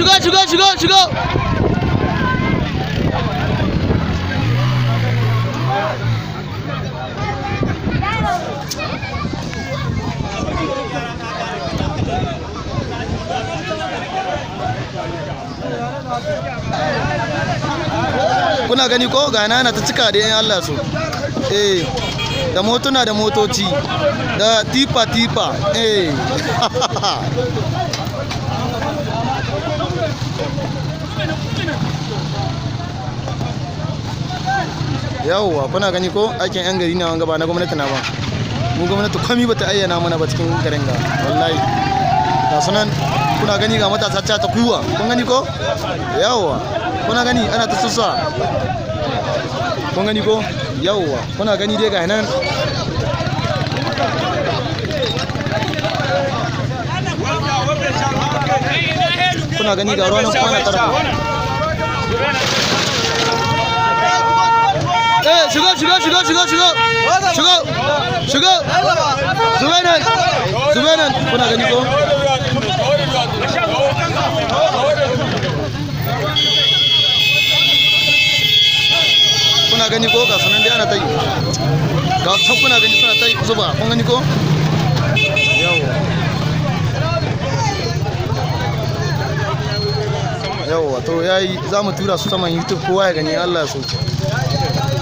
Shigo, shigo, shigo, shigo. Kuna gani ko ga nana ta cika da yan Allah so. Eh, da motuna da motoci da tifa tifa, eh. Yawwa, kuna gani ko aikin yan gari na wanga, ba na gwamnati na ba. Mu gwamnati komi bata ayyana mana ba cikin garin ga, wallahi. Ga sunan kuna gani, ga matasa ta kuwa. Kun gani ko? Yawwa, kuna gani ana ta susa. Kun gani ko? Yawwa, kuna gani dai ga nan. Kuna gani ga ruwan kwana tara. Eh, shigo, shigo, shigo, shigo, shigo, shigo, shigo. Zube nan, zube nan. Kuna gani ko? Kuna gani ko? Ga sunan dai ana ta yi. Ga su kuna gani suna ta yi zuba. Kun gani ko? Yawwa, yawwa. To yayi, za mu tura su saman YouTube, kowa ya gani. Allah ya so.